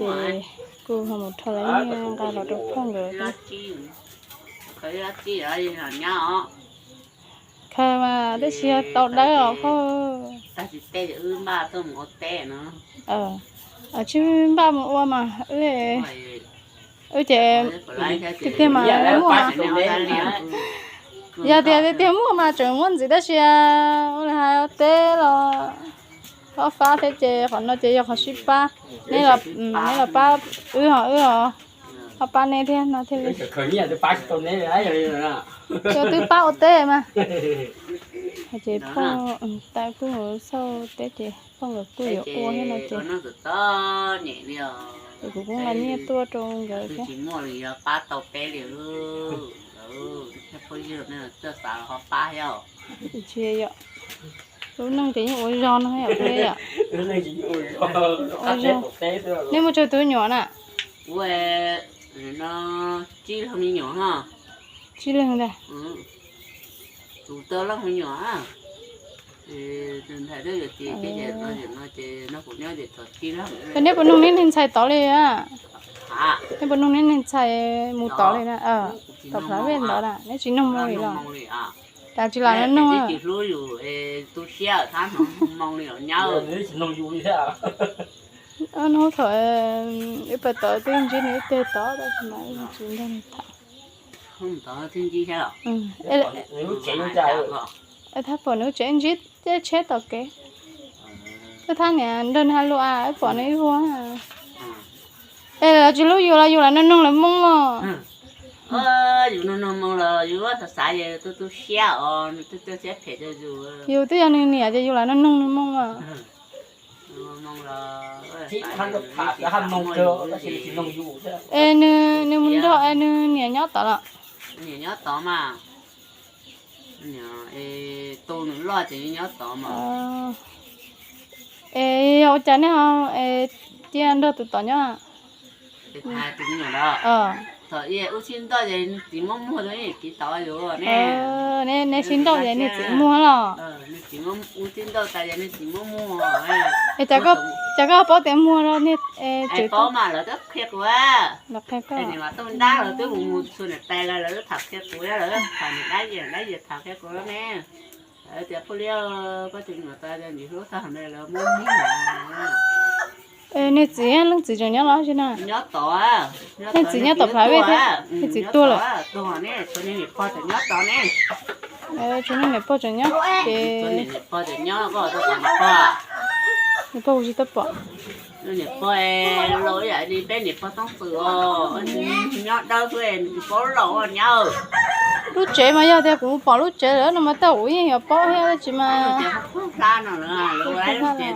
Ces kuv ho mus rho lawv nqa los rau phauj nkawd. Khaws mas tab sis yog tau dawb os phauj. Tsis npaj mus ua mas wb Wb ces tiag tiag mas muaj mas, yog tias tiag tiag muaj mas tseem muab ntxiv, tab sis ua li hais teb los ob fab thiab ces qhov no ces yog qhov sib pab. Neb los pab wb, ho wb ho pab neb thiab no thiaj li. Ces twb pab ua teb mas. Ces phooj, tau tuaj xauj teb ces phooj nkawd kuj yuav ua thiab no ces, ces kuv kuj nqa nyiaj tuaj rau nkawd thiab. Tsis yog, lub neej ces yeej ua zog no yom, ua zog. Nej muaj tsawg tus nyuam na? Tsib leeg ntag. Tus leej me nyuam, tus ntxhais twb yuav txiv ces no ces no kuv nyob ces tau tsib leeg. Ces nej puas nug nej niag ntxhais tod li a? Nej puas nug nej niag ntxhais mus tod li na? Tom Plas Vej ntawd na, neb tsis nug moo li los? Cas tsis lam nug? Tsis hlub yus, tu siab thab moo li los nyab. Nug thaum ib pas tod twb ntsib nws ib teg tod tab sis mas tsis nrog nws tham. Thab pom nws tsev ntsib tej tsheb tom kev. Twb thab niam nrog nws hais lus a, wb pom nws ib vuag. Es lawv tsis hlub yus los yus lam nug nug lawv moo os. Yus nug nug moo los yus xav xav es tu tu siab os, nws tu tu siab phem rau yus. Yus twb yog nws niam ces yus lam nug nug nws moo os. Es nws, nws mus nrog es nws niam nyob tod los? Niam nyob tod mas. Tu nws loj ces nyob tod mas. Es yog ua cas nej ho cia nrog tus tod nyob? Thaum ub sib nrauj ces nws txiv muab muag rau nws txiv tod yus ne. Neb sib nrauj ces nws txiv muag los? Ub sib nrauj tas ces nws txiv muab muag. Es cas koj paub tias muag rau niag tsev? Paub mas lawv twb qhia kuv. Lawv qhia koj? Niam mas tuaj ntab lawv twb mus mus txhua niam tais lawv, lawv twb tham qhia kuv, lawv tham niam dab yias dab yias tham qhia kuv ne. Lawv tias Phooj Liab, koj tus nyuam tas ntxim hlub tag ne, lawv muab muag. Niag txiv, leej txiv tseem nyob los tsis na? Nyob tod. Niag txiv nyob tom Plas Vej thiab, niag txiv tuag lawm. Tuag ne, tshuav niag niam pog tseem nyob tod ne. Tshuav niag niam pog tseem nyob ces, niam pog tseem nyob, koj tau pom niam pog? Niam pog kuv tsis tau pom. Niam pog laus ib yam li peb niam pog Toob Xwm os, nyob dawb xwb, nws tsis paub laus nyab. Lub tsev mas yog tias kuv mus pom lub tsev lawm no mas tej zaum kuv yeej yuav paub thiab tab sis mas. Lub tsev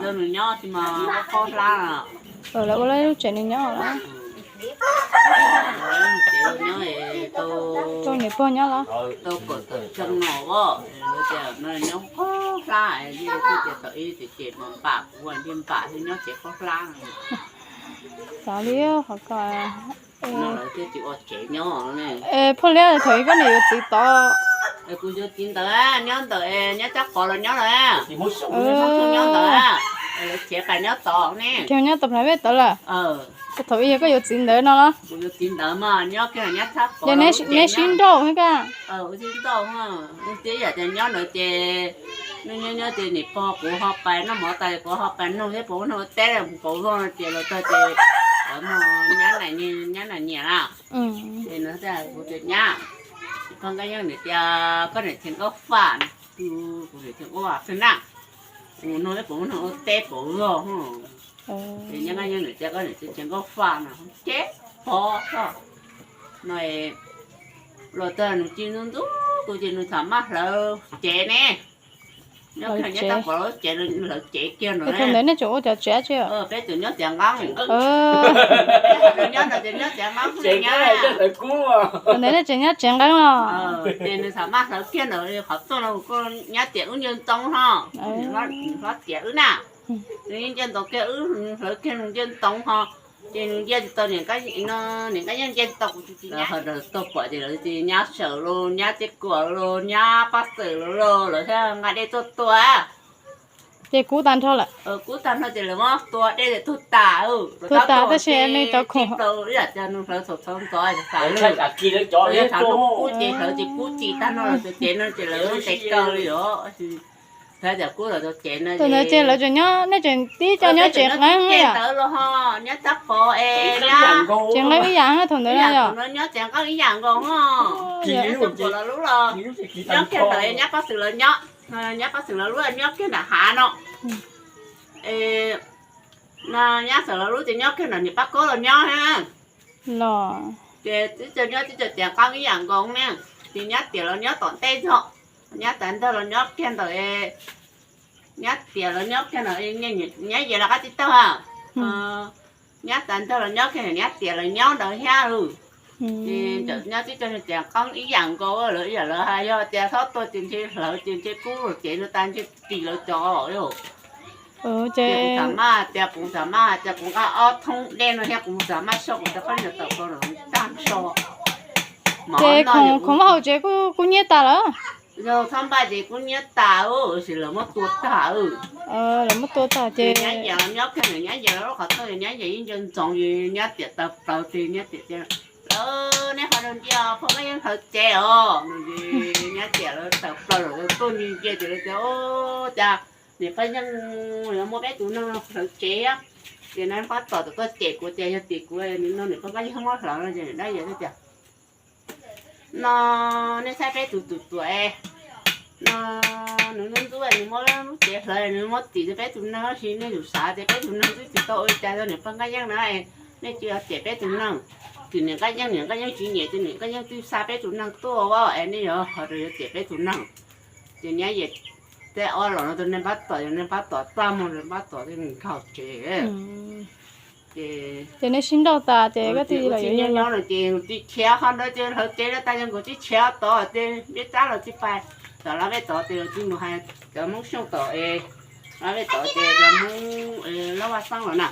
rau nws nyob xwb mas paub hlab. Lawv ua lub tsev nws nyob lawm. Rau niam pog nyob los? Tau kom tawm tsees no os, lawv tias no nyob paub hlab, tias thaum ub ces ces mas npam kuv ua ntiag npam thiaj nyob tsev paub hlab. Xav li qhov ko. Lawv thiaj tsis ua tsev nyob. Phauj Liab, thaum ub koj niam yuav txiv tod? Kuv yuav txiv ntawd, nyob ntawd, nyob Tsab Pov los nyob lawm. Nyob ntawd, lawv khiav pais nyob tod ne. Khiav nyob tom Plas Vej tod lawm. Thaum ub yog koj yuav txiv ntawd no los? Kuv yuav txiv ntawd mas nyob kiag nyob Tsab Pov. Neb sib nrauj thiab kaj? Sib nrauj, ib yam tias nyob ntawd ces nyob nyob ces niam pog kuv ho pais noj mov tas kuv ho pais nug thiab puas ua noj ua teb, puas ua zog no ces los txog ces nyab nais nyiam na. Ces nws tias kuv tias nyab, koj nkaj yeej niam tias koj niam Txhiaj Nkauj Faj, kuv niam Txhiaj Nkauj Faj xwb na, kuv nug thiab puas ua noj ua teb puas ua zog. Ces nyab nkaj yeej niam tias koj niam Txhiaj Nkauj Faj no ces pog no los txog nws ci ntxub ntxub kuv ces nws tham maj hlawv cev ne. Nyob kiag nyob Tsab Pov lub tsev, hlawv cev kiag no. Thaum ntawd nej tseem ua cov tsev tsi? Peb tseem nyob tsev nqeeb. Nyob no ces nyob tsev nqeeb. Thaum ntawd nej tseem nyob tsev nqeeb los? Ces nws tham maj hlawv kiag ntawd qhov rooj no, kuv nyab tias wb nce ntoo no, hlob tias wb na, nws yeej nce ntoo kiag wb, hlawv kiag nws nce ntoo ho. Ces nws nce tsis tau, niam nkaj yeej nce tsis tau kuv tus txiv nyab. Ho lawv tuaj pom ces lawv tias nyab Sawm los, nyab Txhiaj Kuam los, nyab Paj Xwm los, lawv thiaj nqa dej tuaj tua. Ces kub tag nrho lawm. Kub tag nrho ces lawv muab tua dej tug tas, tua tas tab sis nws cov khoom, ib yam tias nws hlawv txhaum txhaum ntxov tas, yog thaum nws kub ces hlawv ces kub tsis tag nrho lawv tus cev no ces lawv lub ntes kaw li os. Thaum ntawd ces lawv tseem nyob, nej tseem tib co nyob tsev nqeeb ntawd los ho nyob tab pov es tsev nqeeb ib yam thaum ntawd no yom. Nyob tsev nqeeb ib yam nkaus ho. Nyob kiag ntawd nyob Paj Xwm lawv nyob, nyob Paj Xwm lawv lub nyob kiag nram hav no. No nyob Xeem lawv lub ces nyob kiag nram niam Paj Kaub los nyob na. Los ces tib co nyob tib co tsev nqeeb ib yam nkaus ne. Ces nyab tiam los nyob tom ntej txog, nyab tas ntog los nyob kiag ntawm, nyab tiam los nyob kiag ntawm, nyab yam los qab tib tag. Nyab tas ntog los nyob kiag nyab tiam los nyob ntawd thiab. Ces nyob tib co tsev nqeeb ib yam nkaus lawm, ib yam lawv hais yog tias txhob tuaj ces ntshe hlawv ces ntshe kub lawm ces no tas ntshe ris lawv cov. Ces kuv tham maj tias kuv tham maj hais tias kuv nqa ob thoob dej no thiab kuv mus tham maj soj kuv cov khaub ncaws tawm plaws los tag nrho. Ces khoom vaj hauv tsev kuj nyiab tas lawm. Yog txhob npaj ces kuj nyiab tas, tab sis lawv muab tua tag. Lawv muab tua tag ces nyab yam los nyob kiag ntawm nyab yam lub qhov rooj, nyab yam yeej nco ntsoov, nyab tiam tawm plaws ces nyab tiam tias, lawv, nej qhov rau ntiag pog Paj Yeeb hlawv tsev os. Nyab tiam lawv tawm plaws lawm lawv tuaj ntsia ntsia ces lawv tias, cas niam Paj Yeeb yuav muab peb tus neeg hlawv tsev thiab. Ces nab pab tom txog tuaj cem kuv tias yog tim kuv no niam pog Paj Yeeb muab hlawv no ces dab yam tias, no nej saib peb tus tus tuam no, nws ntub ntub nws muab lub tsev hlawv nws muab tim rau peb tus neeg, tab sis nej yuav xav tias peb tus neeg twb tsis tau ua cas rau niam pog Nqaj Yeeb na, nej tsis yog cem peb tus neeg. Tim niam Nqaj Yeeb, niam Nqaj Yeeb tsis nyiam ces niam Nqaj Yeeb twb xa peb tus neeg tuaj es nej yuav ho rau yuav cem peb tus neeg. Ces nyab yam tej ob los no rau nej pab tom, nej pab tom txaj muag, nej pab tom tej nkaug tsev. Ces nej sib nrauj tas ces koj tij los yuav nyob no ces tsis khiav qhov ntawd ces hlawv tsev rau tas ces nkaus tsis khiav tod ces peb tsab los tsis pais. Tom lawv peb tod ces los tsis mus hais cov Hmoob Xyooj tom es, lawv peb tod ces cov Hmoob Lauj Vaj Xeeb los na.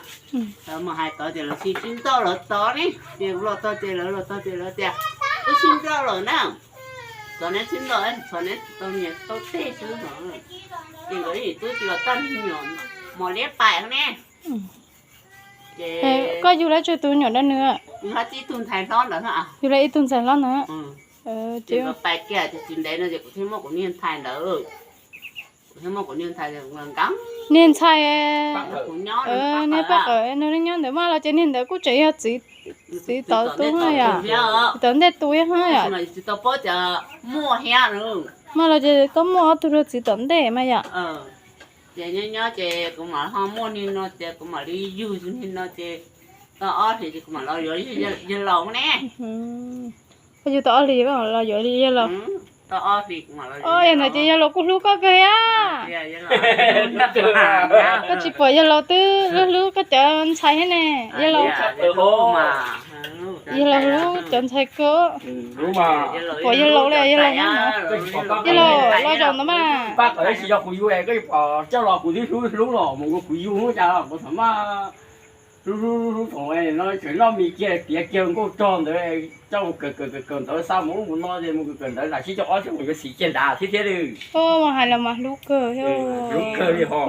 Lawv mus hais tod ces lawv tsis sib nrauj lawv tod ne. Ces kuv los txog ces lawv los txog ces lawv tias, wb sib nrauj lawm na. Txog neb sib nrauj, txog neb tsis tau niam tau txiv xwb no. Ces nkawd ib tug tsis los txog niag nyuam mos liab pais ne. Koj yug lawv tsawg tus nyuam rau nws? Yug lawv ib tug ntxhais hlob ntawd. Yug lawv ib tug ntxhais hlob ntawd. Ces nkawd pais kiag ces tsis ntev no ces kuv thiaj muaj kuv niag ntxhais ntawd. Kuv thiaj muaj kuv niag ntxhais nkees. Niag ntxhais, niag paj qawm nws nyob ntawd mas los ces niag ntawd kuj tseem yog txiv tov tub yom, txiv tom ntej tub yom. Mas los ces koj muaj ob tug rau txiv tom ntej mas yom. Ces nyob nyob ces kuv mam ho muaj niag no ces kuv mam li yug niag no ces tau ob hlis ces kuv mam los yuav yawg laus ne. Koj yug tau ob hlis los yuav yawg laus. Yog ntawd ces yawg laus kuj hlub koj kawg thiab. Koj tsis pom yawg laus twb hlub hlub koj cov ntxhais thiab ne. Yawg laus, yawg laus hlub cov ntxhais kawg. Pom yawg laus li yawg laus hlub no. Yawg laus los zaum ntawd mas. Pab tawm ib sim yog kuv yug es koj yuav pom coj los kuv twb hlub hlub los mus kuv yug hnub cas los kuv txawm mas hlub hlub hlub hlub thaum no tseem noj mis kiag tiav kiag nkauj rog ntawd coj mus kawm kawm kawm kawm ntawd xa mus ub mus no ces mus kawm kawm ntawd lam sib coj ob sib mus yuav xim kiag nrad thiab thiab li. Mas hais los mas hlub kawg. Hlub kawg li ho.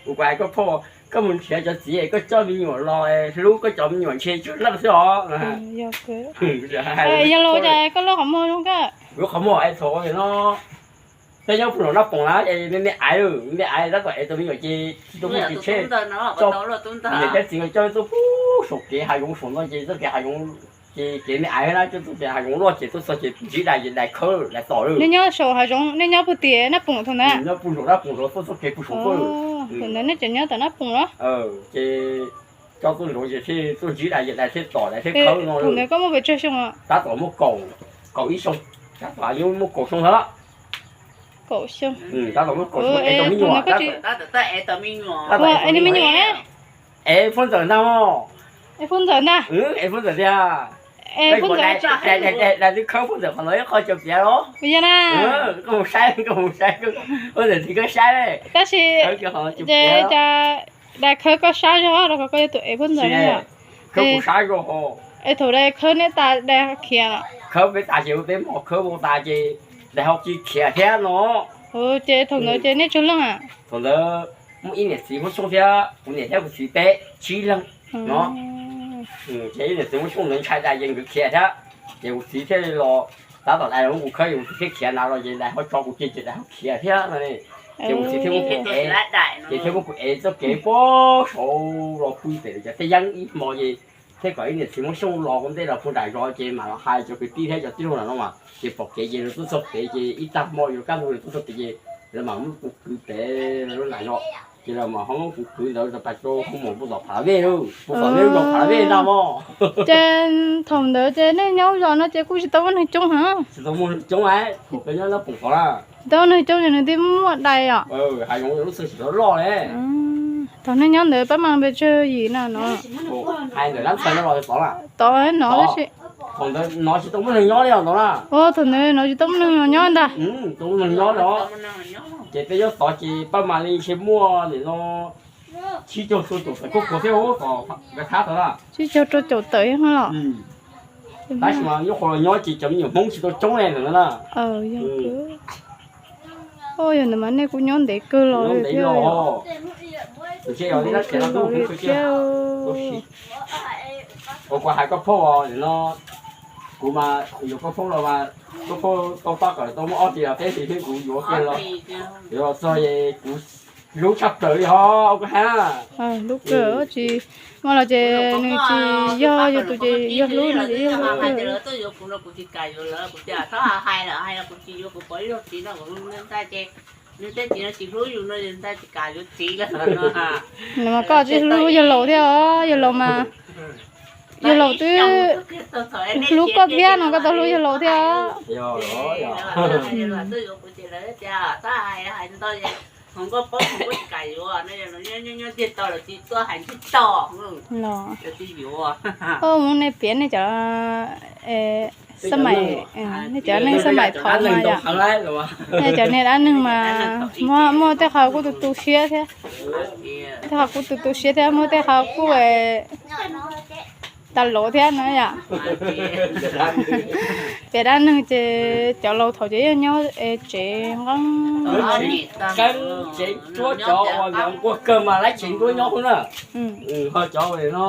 Kuv hais koj phauj, koj mus nrhiav cov txiv koj coj me nyuam los hlub koj cov me nyuam ntshe tsawg leej xwb os. Yog laus cas koj lub qhov muag zoo kawg. Lub qhov muag es thaum no peb nyob puag nram Naj Poom na, me me aiv, me me aiv tab tom ev tau me nyuam ces tsis tau muaj kev tsheb, niam thiab txiv nkawd coj tuaj puag saum kev hav zoov saum no ces txoj kev hav zoov ces kev me aiv na, coj tuaj kev hav zoov loj ces tuaj txog ces ntsib dais ces dais khawb dais tom lawm. Nej nyob saum hav zoov, nej nyob puag tim Naj Poom thaum ntawd? Nyob puag nram Naj Poom zov tuaj txoj kev puag saum tuaj. Thaum ntawd nej tseem nyob tom Naj Poom los? Ces coj tuaj zoov ces thiaj tuaj ntsib dais ces dais thiaj tom dais thiaj khawb no. Thaum ntawd koj muaj pes tsawg xyoo? Tab tom muaj kaum, kaum ib xyoo, tab tom yeej muaj kaum xyoo ntawd. Kaum xyoo. Tab tom muaj kaum xyoo, ev tau me nyuam. Ev tau me nyuam. Ev Phub Ntxawm ntag mog. Ev Phub Ntxawm ntag. Ev Phub Ntxawm. Dais twb khawb Phub Ntxawm qhov no ib qho caum piav los. Yog na. Koj mus saib, koj mus saib, Phub Ntxawm txiv koj saib. Tab sis ces cas dais khawb koj sab zog rau qhov koj yog tus ev Phub Ntxawm no. Khawb kuv sab zog. Es thaum dais khawb neb tas dais khiav los? Khawb peb tas ces peb mos khawb vau tas ces dais ho cia khiav thiab no. Ces thaum ntawd ces nej tsawg leej? Thaum ntawd muaj ib niam txiv Hmoob Xyooj thiab kuv niam thiab kuv txiv peb tsib leeg no. Ces ib niam txiv Hmoob Xyooj ntawd ntshai dais ces nkawd khiav thiab. Ces kuv txiv thiaj li los, tab tom dais los muab kuv khawb, kuv txiv thiaj khiav nrad los ces dais ho tso kuv cia ces dais ho khiav thiab no. Ces mus txiv thiaj muab kuv ev, ces thiaj muab kuv ev txoj kev puag saud los pw pem cov teb yeeb ib hmo ces thiaj kom ib niam txiv muab xyoob los ua ntej los puag nram zos ces mam los hais cov kwv tij thiab cov tij laug no mas ces pom kev ces lawv tuaj txog pem ces ib tag hmo yuav kaj ntug lawv tuaj txog pem ces lawv mam muab kuv kwv pem lub nram zos. Ces lawv mam ho muab kuv kwv ntawd rau pas rau hoo mom puag tom Phav Lavej lauj, puag tom nej lub zos Phav Lavej ntag mog. Ces thaum ntawd ces nej nyob zos no ces kuj tsis tau muaj neeg coob heev. Tsis tau muaj neeg coob, kuv peb nyob nyob pem tod na. Tsis tau muaj neeg coob ces nws twb muaj dais os. Hav zoov lub txheej tsis tau loj li. Thaum nej nyob ntawd pab mas npe tsawg yim no no. Hais ntawm dab ntxhais no los tod na. Tod no tab sis. Thaum ntawd no tsis tau muaj neeg nyob li os no na. Thaum ntawd no tsis tau muaj neeg nyob ntag. Tsis tau muaj neeg nyob li os. Ces peb nyob tod ces pab mas li ntshe muaj nim no tsib caug rau caum tawm kuj kuv thiab tom nkawd thab tod na. Tsib caug rau caum tawm no los. Tab sis mas nyob qhov los nyob ces cov me nyuam Hmoob tsis tau coob li ntawd na. Yog ntawd mas nej kuj nyob ntev kawg los thiab. Ua kuv hais koj phauj no, kuv mas kuv yuav koj phauj los mas koj phauj tau pab kom tau muaj ob hlis los peb hlis thiab kuv yuav kiag los. Yuav los txog kuv hlub tshaj plaws li ho, ua koj hais na. Hlub kawg tsis muaj los ces nws tsis yog yog tus ces yog hlub no ces yog hlub kawg. Tsis kam yuav lawm, kuv tias txhob hais lawm, hais los kuv tsis yuav, kuv pom ib zaug txiv no kuv ntag ces nws tej txiv no tsis hlub yus no yus ntag tsis kam yuav txiv lawm no. Nws mas koj tsis hlub yawg laus thiab os, yawg laus mas, yawg laus twb hlub koj thiab no koj tau hlub yawg laus thiab. Hauv nkauj paub hauv nkauj tsis kam yuav no, nyob nyob ntiag tau lawm tsis tuaj hais ntshe tau. Mus nej piav nej cov xab mais, nej cov neeg xab mais thaud mas yom, nej cov niag dab neeg mas muaj tej qhov kuj tu tu siab thiab, tej qhov kuj tu tu siab thiab muaj tej qhov kuj tas lov thiab no yom. Piav dab neeg ces cov laus thaud ces yeej nyob tsev nqeeb, tsev nruab cov uas nquag kawg mas lawv tsev nruab nyob xwb na. Ho cov no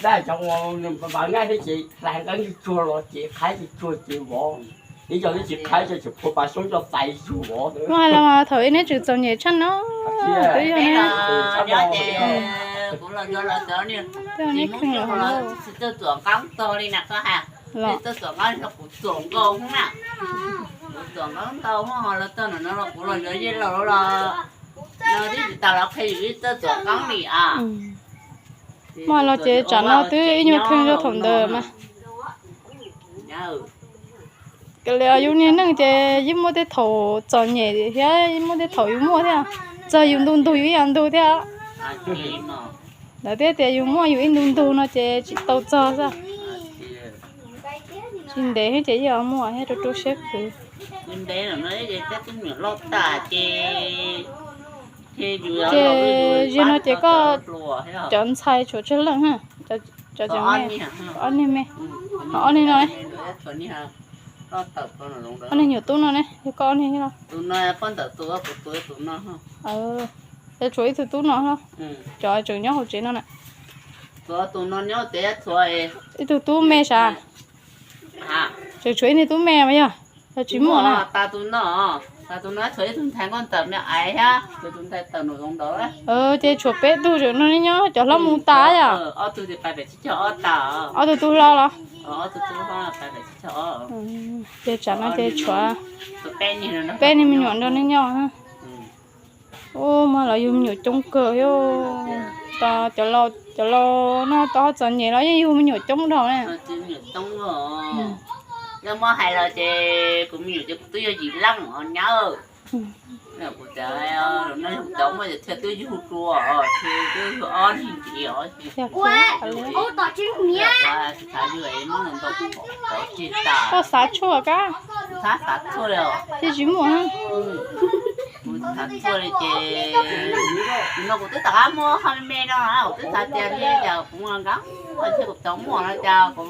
dab cov uas npaj nqaij thiab ces hlais nqeeb tsuag tsuag los ces qhaib tsuag tsuag ces vov. Ib co twb tsis qhaib, tsuas phua pas xyoob coj txais zug vov. Muaj hais los thaum ub neb tseem txom nyem tshaj no. Twb yog neb, kuv los nrog lawv cov niag txiv Hmoob tsis txawj txuam nqeeb tog li na koj hais, tsis txawj txuam nqeeb li no kuv txuam nkaus hub na. Kuv txuam nqeeb ntau hub los txog no los kuv los nrog yawg laus los no twb tsis tas los qhia yus ib txawj txuam nqeeb li as. Muaj los ces tsam no twb ib nyuag kheej rau thaum ntawd mas. Kav liam yus niag neej ces yeej muaj tej thaum txom nyem thiab yeej muaj tej thaum yus muaj thiab. Txog yus ntu ntug yus ib yam ntug thiab. Lawv thiaj tias yus muaj yus ib ntu ntug no ces tsis tau txog xwb. Tsis ntev thiab ces yeej muaj thiab rau rau siab khwv. Ces zaum no ces koj cov ntxhais tshuav tsawg leej? Cov ob niag me, ob niag no, ob niag nyuam tub no ne, yog koj ob niag los? Ces tshuav ib tug tub no los? Cov tseem nyob hauv tsev no na. Ib tug tub me sav? Tseem tshuav ib niag tub me mas yog, yog tsis muaj na. Tas tus no, tas tus no tshuav ib tug ntxhais nkauj ntxawm me aiv thiab, tus ntxhais tawm num zoov ntawd. Ces tshuav peb tug tseem nrog neb nyob, cov hlob mus tas yom? Ob tug ces pais pem tsib caug ob tas. Ob tug tub hlob los? Ces tsam no ces tshuav peb niag me nyuam nrog neb nyob. Ub, mas los yug me nyuam coob kawg thiab. Cov laus no tau txom nyem los yeej yug me nyuam coob dhau na. Yog muab hais los ces kuv me nyuam ces kuv twb yog yim leej os nyab. Kuv tias no yug cov muaj ces thiaj twb yug dua, twb yug ob leeg ntxiv os. Koj xav tshuaj kab, xav xav tshuaj li os. Tsis muaj. Kuv xav tshuaj li ces no kuv twb tom qab muaj ho me me no, kuv twb xav tias li cas kuv nqa nqa, ntshe kuv tau muaj no cas kuv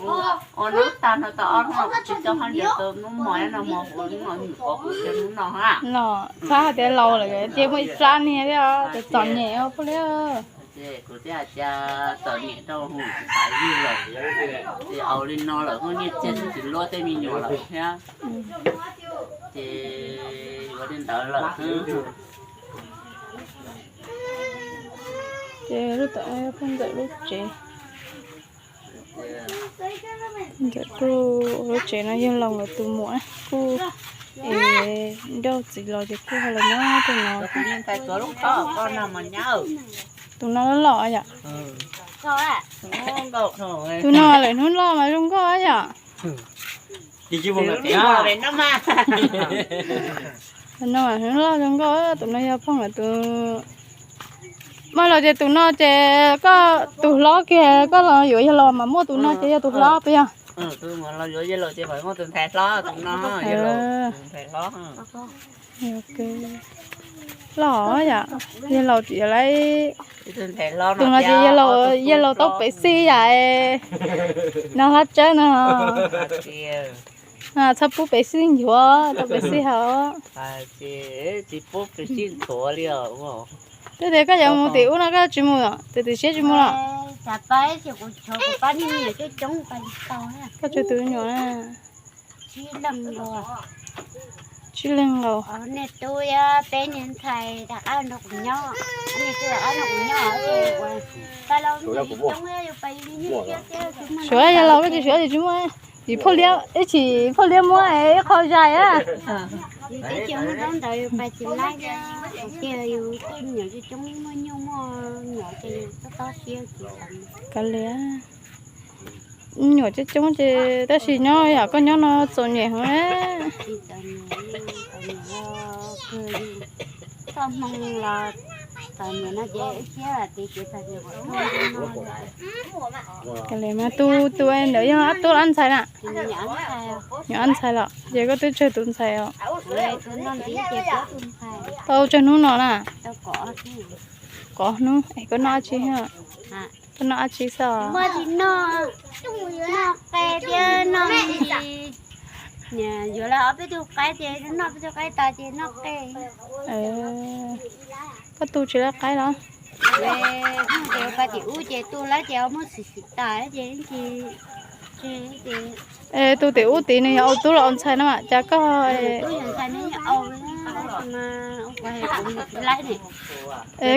ua nub tag no tau ob hnub kuv tsis coj hab ntias tau nub hmo no hmo kuv nub no nyuam qhuav kuv thiaj nub no ha. Los txhob hais tias laus lawm ces muaj ib plab niag thiab, txom nyem ua poj liab. Kuv thiaj hais tias txom nyem rau hauv kuv xav yug lawm, ces haus li no lawm hub nyiaj txiag xwb tsis luab tej me nyuam lawm thiab. Ces ua li ntawd lawm. Ces lub tom no yog pog Ntxawm lub tsev. Ntxawm kuj lub tsev no yog laus nkawd tus muam kuj es nrauj txiv los ces kuj ho los nyob rau no. Tus no loj loj yom. Tus no lawm hnub loj mas zoo nkauj yom. Tus no hnub loj zoo nkauj, tus no yog pog nkawd tus. Mas los ces tus no ces koj tus hlob kiag koj los yuav yog los mas muaj tus no ces yog tus hlob puas yog? Loj yom, yog laus txiv lawm. Tus no ces yog laus tau pev xij yam no hlab tsawb no. Txhob pub pev xij nchuav, tau pev xij hauv. Twb tias koj yuav mus tim ub no koj tsis mus, tus tim siab tsis mus los? Koj tshuav tus me nyuam na? Tsib leeg nkaus. Suav yog laus koj tsis suav ces tsis muaj. Ib chim phauj liab muab ib qho zais a. Kav liam. Nyuam coob coob ces tab sis nyob yam koj nyob no txom nyem heev. Kav liam mas tus tus ntawd yog ob tug ob ntxhais na? Nyuam ob ntxhais los ces koj twb tsawg tus ntxhais os? Tau tsawg hnub no na? Kov hnub es koj noj dab tsi? Koj noj dab tsi xwb? Koj tu tsis lawv qaib los? Tus tim ub tim ub tim nws yog au tub los au ntxhais no mas cas koj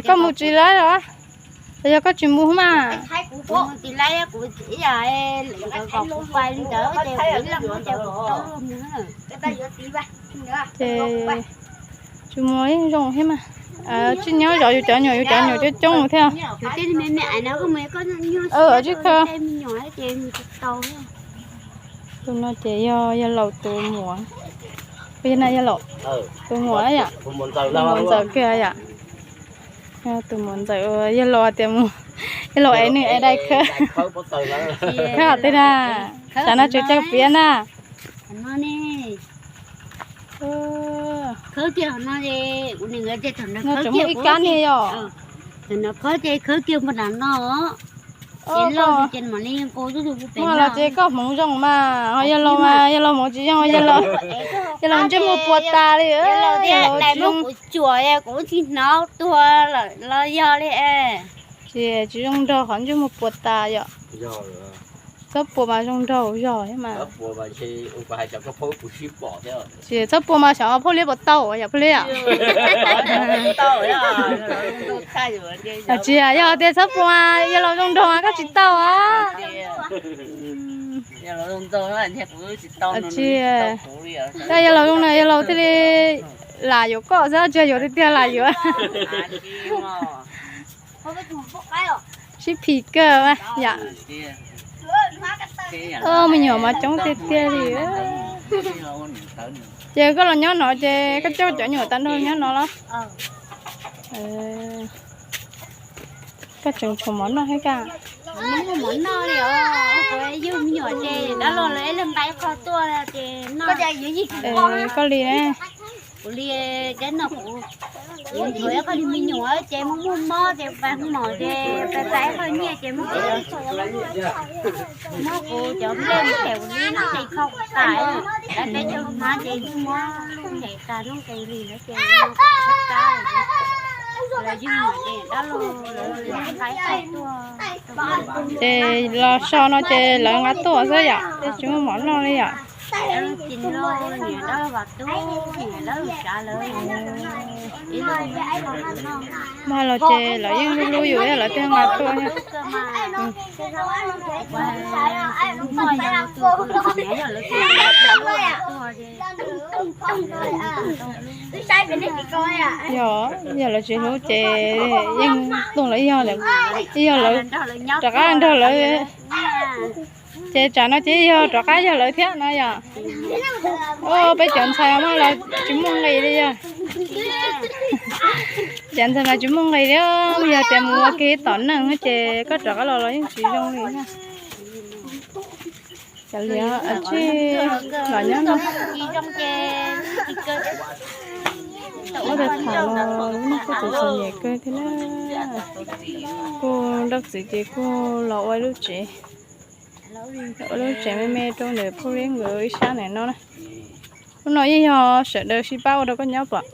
koj mus tsis laib los? Yog koj tsis mus mas. Ces tsis mus yeej zoo thiab mas. Tsis nyob zov yus cov nyuam, yus cov nyuam coob coob thiab. Tsis kawg. Tus no ces yog yawg laus tus muam. Yog na yawg laus, tus muam yom, tus muam ntxawm kiag yom. Tus muam ntxawm, yawg laus tias mus, yawg laus es nws es dais khawb. Khawb tej na, sav no tseem cawg piav na. Tseem muaj ib kab niag yom. Muaj los ces koj hmoov zoo mas, ho yawg laus mas, yawg laus hmoov tsis zoo, yawg laus ntsej muag puas tas li. Tsis zoo, tsis zoo nrog qhov ntsej muag puas tas yom. Txhob puas mas zoo nraug zog thiab mas. Tsis txhob puas mas xyov phauj liab puas tau yom, phauj liab yom. Tsis yog tias txhob puas mas yawg laus zoo nraug koj tsis tau. Tsis, yog yawg laus zoo na yawg laus thiaj li lam yuav koj xwb, tsis yog yuav tiag tiag lam yuav. Sib phim kawg yom. Me nyuam mas coob tiag tiag li. Ces koj los nyob no ces koj coj cov nyuam tag nrho nyob no los? Koj tseem tshuav mov noj thiab kaj? Koj li ne. Kuv li, kuv ntxuav ib qho me nyuam ces muaj muaj mob ces pais hu mom ces pais pais ib qho nyiaj ces muab kuv muab kuv cov nplej mus them kuv li noj qis kho kuv tas, peb caug hmab ces yeej muab nqes tas noj qis li ntawd ces lawv yeej muab dab laug lawv nqa ib qho tuaj. Ces los so no ces lawv nqa tuaj xwb yom, ces tsis muaj mov noj li yom. Mas los ces lawv yeej hlub hlub yus thiab lawv thiaj nqa tuaj. Yog, yog lawv tsis hlub ces yeej tuaj lawv yog lawm, ib yog lawv rov qab nrog lawv, ces tsam no ces yog rov qab yog lawv thiab no yom. Peb cov ntxhais mas los tsis muaj nqis li yog. Cov ntxhais mas tsis muaj nqis li, yog tias mus ua ke tom neej ces koj rov qab los los yeej tsis zoo li. Cov liam tsij los nyob no. Ua tau tham los lub neej kuj txom txom nyem kawg thiab na. Kuj nrauj txiv ces kuj los ua lub tsev, ua lub tsev me me rau ntawm phauj Liab nkawd ib sab ntawm no na. Lub no yeej yog sawv daws sib pab ua rau koj nyob pom.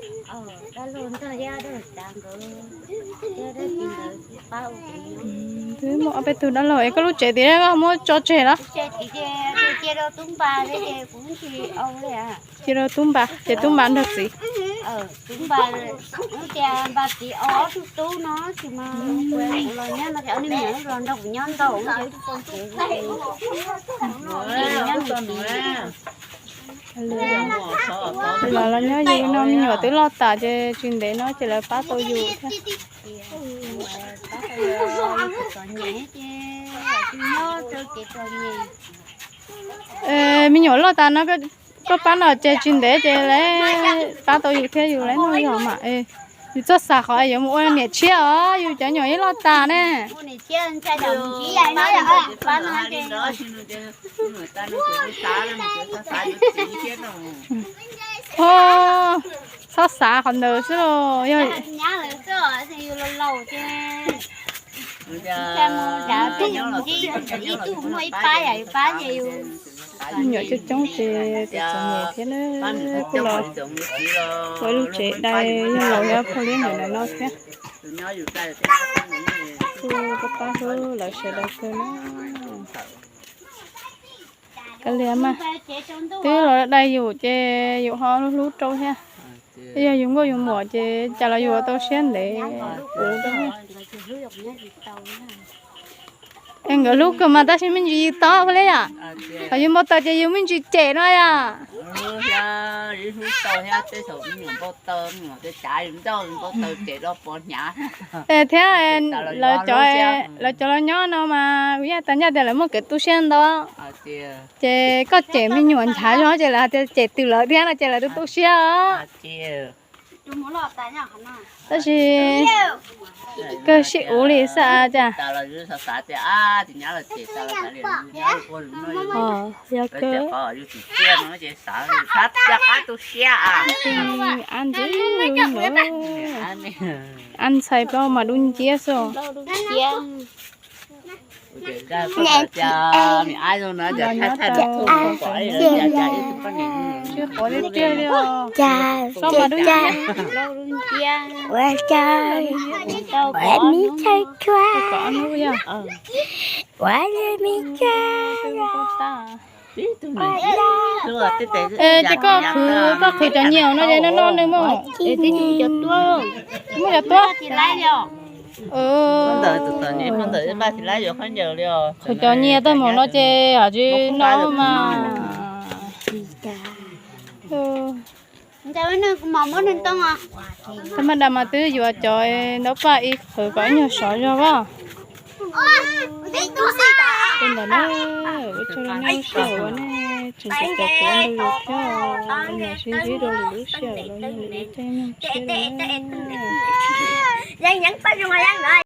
Twb muaj ob peb tug dab laug es koj lub tsev tias koj muab tso tseg los? Cia rau tub npa, ces tub npa nrog txiv. Los los nyob yus no me nyuam twb loj tas ces tsis ntev no ces lawv pab tau yus thiab. Me nyuam loj tas no koj pab no ces tsis ntev ces lawv pab tau yus thiab yus lawv noj yog mas. Yus txhob xav qhov yuav mus ua niam tshiab os, yus cov nyuam yeej loj tas ne. Txhob xav qhov ntawd xwb los yog me nyuam coob coob ces txom txom nyem thiab na. Kuj los ua lub tsev dai yog laus yog phauj Liab nkawd ntawm no thiab. Kuj pab pab hlub lawv sawv daws kawg na. Kav liam mas, twb los dai yus ces yus ho hlub rau thiab. Yog yus nkauj yus muam ces cas los yus tau siab ntev ua rau. Es nkawd hlub kawg mas tab sis me ntsis yus tob ua li yom. Thaum yus npau taws ces yus me ntsis cem no yom. Thiab lawv cov, lawv cov los nyob no mas kuv yeej tas ncaj tias lawv muaj kev tu siab ntau. Ces koj cem me nyuam nchav zog ces lawv hais tias cem twm lawv thiab no ces lawv tu tu siab os. Tab sis kawg sib uv li xwb cas. Yog kawg. Ab ntxwb no, ab ntxhais plaub mas dub nciab xwb. Ua cas, ua cas, ua cas, ua me ntxhais tshua, ua li me ntxhais. Ces koj khwv, koj khwv cov nyias no ces noj noj nws mog. Muaj cov tuab. Khwv cov nyias tag mus no ces yom tsis noj mas. Tag mas dam mas twb yuav cov ntaub paj ib qhwv kom ib nyuag sov zog as. Tus ntawm no, ua tsaug rau nej lub sij hawm uas nej tseem caum kuv ua ntu zus thiab, sib ntsib rau lwm lub sij hawm los yog lwm lub caij nyoog tshiab li.